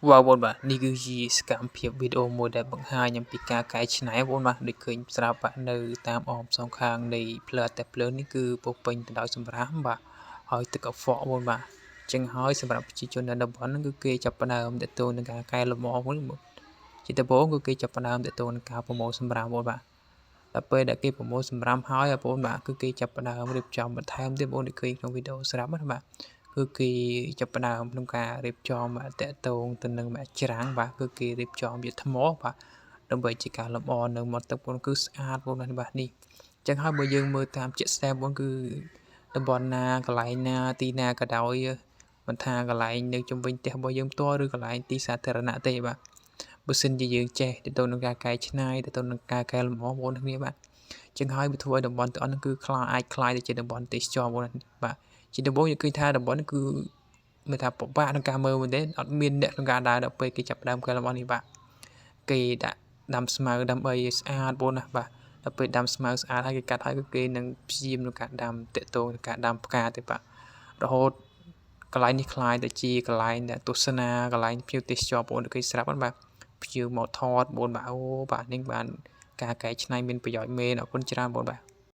វ៉ាវបងបាទនេះគឺជាសកម្មភាពវីដេអូមួយដែលបង្ហាញអំពីការកែច្នៃបងបាទដូចឃើញស្រាប់បាទនៅតាមអមសងខាងនៃផ្លូវតែភ្លើងនេះគឺពោពេញទៅដោយសម្រាមបាទហើយទឹកកខ្វក់បងបាទចឹងហើយសម្រាប់ប្រជាជននៅតំបន់ហ្នឹងគឺគេចាប់ផ្ដើមទាក់ទងនឹងការកែលម្អវិញជាដំបូងគឺគេចាប់ផ្ដើមទាក់ទងនឹងការប្រមូលសម្រាមបងបាទដល់ពេលដែលគេប្រមូលសម្រាមហើយបងបាទគឺគេចាប់ផ្ដើមរៀបចំបន្ថែមទៀតបងដូចឃើញក្នុងវីដេអូស្រាប់ណាបាទគឺគេចាប់ផ្ដើមក្នុងការរៀបចំតាក់ទងទៅនឹងបាទច្រាំងបាទគឺគេរៀបចំជាថ្មបាទដើម្បីជាការលម្អនៅមាត់ទឹកបងគឺស្អាតបងបាទនេះអញ្ចឹងហើយបើយើងមើលតាមជាក់ស្ដែងបងគឺតំបន់ណាកន្លែងណាទីណាក៏ដោយមិនថាកន្លែងនៅជុំវិញផ្ទះរបស់យើងផ្ទាល់ឬកន្លែងទីសាធារណៈទេបាទបើសិនជាយើងចេះទៅនឹងការកែច្នៃទៅនឹងការកែលម្អបងប្អូនគ្នាបាទចឹងហើយវាធ្វើឲ្យតំបន់ទាំងអស់ហ្នឹងគឺខ្លាអាចក្លាយទៅជាតំបន់ទេសចរបងបាទជាដំបូងយើងឃើញថាតំបន់នេះគឺមានថាពិបាកក្នុងការមើលមែនទេអត់មានអ្នកក្នុងការដើរដល់ពេលគេចាប់ផ្ដើមកែលម្អនេះបាទគេដាក់ដាំស្មៅដើម្បីឲ្យស្អាតបងណាបាទដល់ពេលដាំស្មៅស្អាតហើយគេកាត់ហើយគឺគេនឹងព្យាយាមក្នុងការដាំតាក់ទងនឹងការដាំផ្កាទេបាទរហូតកន្លែងនេះក្លាយទៅជាកន្លែងដែលទស្សនាកន្លែងភ្ញៀវទេសចរបងគេស្រាប់ហ្នឹងបាទភ្ញៀវមកថតបងបាទអូបាទនេះបានការកែច្នៃមានប្រយោជន៍មែនអរគុណច្រើនបងបាទ។